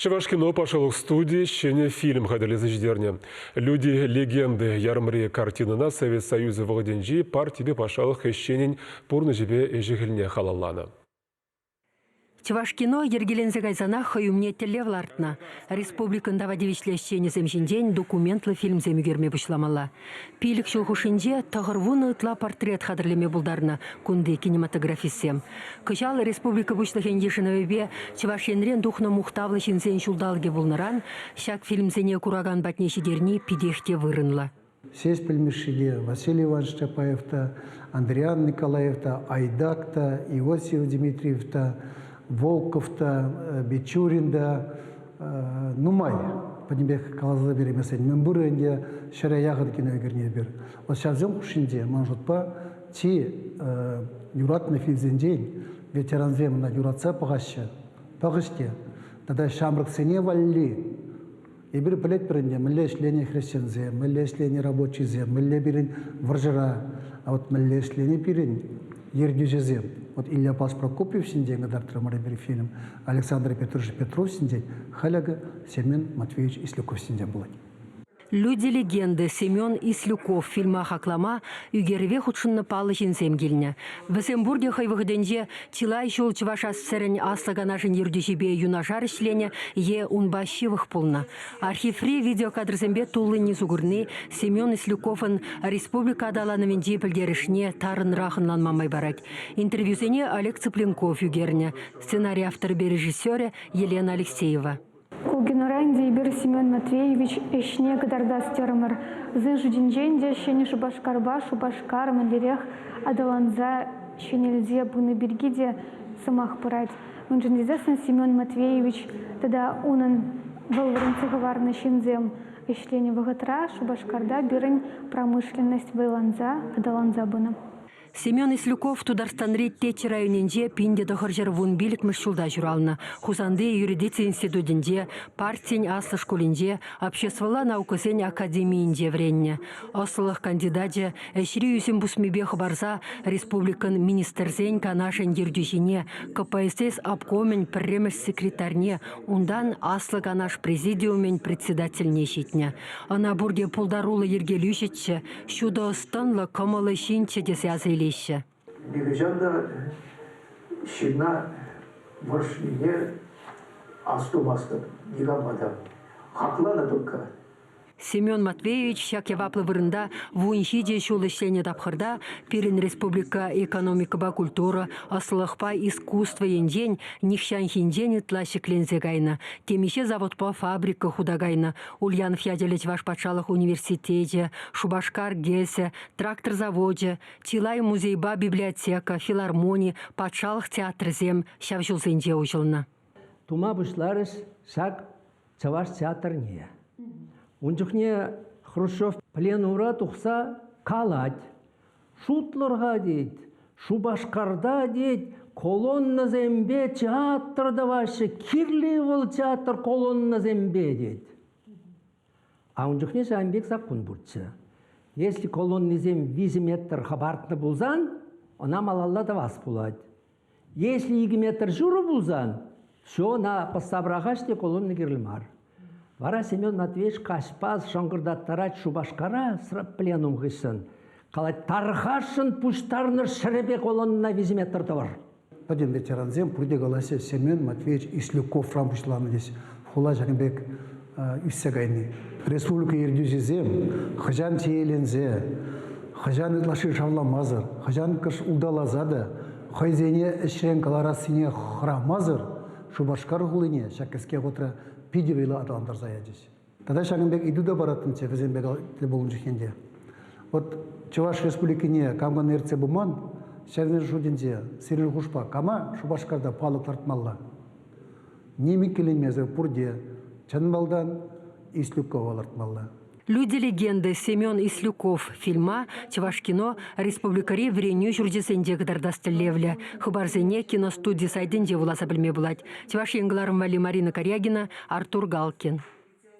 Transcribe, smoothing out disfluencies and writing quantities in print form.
Чӑвашкино патшалӑх студийӗ ҫӗнӗ фильм хатӗрлесе ҫитернӗ. «Люди легенды» ярӑмри картинӑна Совет Союзӗ вӑхӑтӗнчи партипе патшалӑх ӗҫченӗн пурнӑҫӗпе ӗҫӗ-хӗлне халалланӑ. Чӑвашкино йӗркеленсе кайсанах хӑй умне тӗллев лартнӑ. Республикӑн тава тивӗҫлӗ ӗҫченӗсем ҫинчен документлӑ фильмсем ӳкерме пуҫламалла. Пилӗк ҫул хушшинче 90 ытла портрет хатӗрлеме пултарнӑ кунти кинематографистсем. Кӑҫал республика Пуҫлӑхӗн йышӑнӑвӗпе Чӑваш Енрен тухнӑ мухтавлӑ ҫынсен ҫулталӑкӗ пулнӑран ҫак фильмсене куракан патне ҫитерни питех те вырӑнлӑ. Ҫеҫпӗл Мишши те, Василий Иванович Чапаев та, Андриан Николаев та, Айдак та, Иосиф Дмитриев та, Волков та, Бичурин та нумай пӗтӗмпех каласа перемесен мӗнпур ӗнтӗ ҫӗре яхӑн кино ӳкернӗ эпир. Вот ҫавсем хушшинче ман шутпа чи юратнӑ фильмсенчен ветерансем ӑна юратса пӑхаҫҫӗ, пӑхӗҫ те. Тата ҫамрӑксене валли эпир пӗлетпӗр ӗнтӗ, мӗнле ӗҫленӗ хресченсем, мӗнле ӗҫленӗ рабочисем, мӗнле пирӗн вӑрҫӑра, а вот мӗнле ӗҫленӗ пирӗн ертӳҫӗсем. Вот Илья Павлович Прокопьев ҫинчен кӑтартрӑмӑр эпир фильм, Александр Петрович Петров ҫинчен, халь акӑ Семен Матвеевич Ислюков ҫинчен пулать. «Люди-легенды» Семен Ислюков фильма хаклама ӳкерӗве хутшӑннӑ паллӑ ҫынсем килнӗ. Вӗсем пурте хӑй вӑхӑтӗнче чылай ҫул Чӑваш АССРӗн Аслӑ Канашӗн ертӳҫипе юнашар ӗҫленӗ е унпа ҫывӑх пулнӑ. Архиври видеокадрсемпе туллин усӑ курни Семен Ислюковӑн республика аталанӑвӗнчи пӗлтерӗшне тарӑнрах ӑнланма май парать. Интервьюсене Олег Цыпленков ӳкернӗ. Сценари авторӗпе режиссерӗ Елена Алексеева. Ку кинора ӗнтӗ эпир Семен Матвеевич ӗҫне кӑтартас терӗмӗр. Вӗсен шутӗнчен те Ҫӗнӗ Шупашкарпа Шупашкар мӗнлерех аталанса ҫӗнелсе пынӑ пирки те сӑмах пырать. Мӗншӗн тесессӗн Семен Матвеевич тата унӑн вӑл вӗрентсе хӑварнӑ ҫынсем ӗҫленӗ вӑхӑтра Шупашкарта пирӗн промышленность вӑйланса аталанса пынӑ. Семен Ислюков Тутарстанри Теччӗ районӗнче 1915-мӗш ҫулта ҫуралнӑ. Хусанти юридици институтӗнче, партин аслӑ шкулӗнче, обществӑлла наукӑсен академийӗнче вӗреннӗ. Ӑслӑлӑх кандидачӗ ӗҫри ӳсӗм пусмипе хӑпарса республикӑн Министрсен Канашӗн ертӳҫине, КПСС обкомӗн пӗрремӗш секретарьне, унтан Аслӑ Канаш президиумӗн председательне ҫитнӗ. Ӑна пурте пултаруллӑ йӗркелӳҫӗччӗ, ҫутӑ ӑс-тӑнлӑ, кӑмӑллӑ ҫынччӗ тесе аса илеҫҫӗ. Нихӑҫан та ҫынна вӑрҫнине астумастӑп никама та. Хакланӑ только. Семен Матвеевич ҫак яваплӑ вырӑнта 17 ҫул ӗҫленӗ тапхӑрта пирӗн республика экономикӑпа культура, ӑслӑлӑхпа искусство енчен нихҫанхинчен ытла ҫӗкленсе кайнӑ. Темиҫе заводпа фабрика хута кайнӑ. Ульянов ячӗллӗ Чӑваш патшалӑх университечӗ, Шупашкар ГЭСӗ, трактор завочӗ, чылай музейпа библиотека, филармони, патшалӑх театрӗсем ҫав ҫулсенче уҫӑлнӑ. Тума пуҫларӗҫ ҫак чӑваш театрне. Ун чухне Хрущев пленумра тухса калать. Шутлӑр-ха, тет, Шупашкарта, тет, колоннӑсемпе театр тӑваҫҫӗ. Кирлӗ-и вӑл театр колоннӑсемпе, тет. А ун чухне ҫавӑн пек саккун пурччӗ. Если колоннисем 3 метр хӑпартнӑ пулсан, ӑна малалла тӑвас пулать. Если 2 метр ҫурӑ пулсан, все ӑна пӑсса пӑрахаҫ те колонна кирлӗ мар. Вара Семен Матвеевич каҫпа шӑнкӑртаттарать Шупашкара пленум хыҫҫӑн. Калать, тархасшӑн пуҫтарнӑ ҫӗрӗпе колоннӑна 3 метр тӑвӑр. Пӗтӗм ветерансем пурте калаҫҫӗ, Семен Матвеевич Ислюковран пуҫланӑ тес. Хула ҫакӑн пек ӳссе кайни. Республика ертӳҫисем хӑҫан чееленсе, хӑҫан ытлашши шавламасӑр, хӑҫан кӑш улталаса та хӑйсене ӗҫрен кӑларассине хӑрамасӑр Шупашкар хулине ҫак кӗске вӑхӑтра питӗ вӑйлӑ аталантарса ячӗҫ. Тата ҫакӑн пек ыйту та параттӑмччӗ вӗсемпе тӗл пулнӑ чухне те. Вот Чӑваш Республикине кам кӑна ертсе пыман, ҫавсен шутӗнче сирӗн хушпа кама Шупашкарта палӑк лартмалла? Ним иккӗленмесӗр пурте чӑн малтан Ислюкова лартмалла. «Люди легенды» Семен Ислюков фильма Чӑвашкино республикӑри вӗренӳ ҫурчӗсенче кӑтартас тӗллевлӗ. Хыпарсене киностуди сайтӗнче вуласа пӗлме пулать. Чӑваш Ен кӑларӑм валли Марина Карягина, Артур Галкин.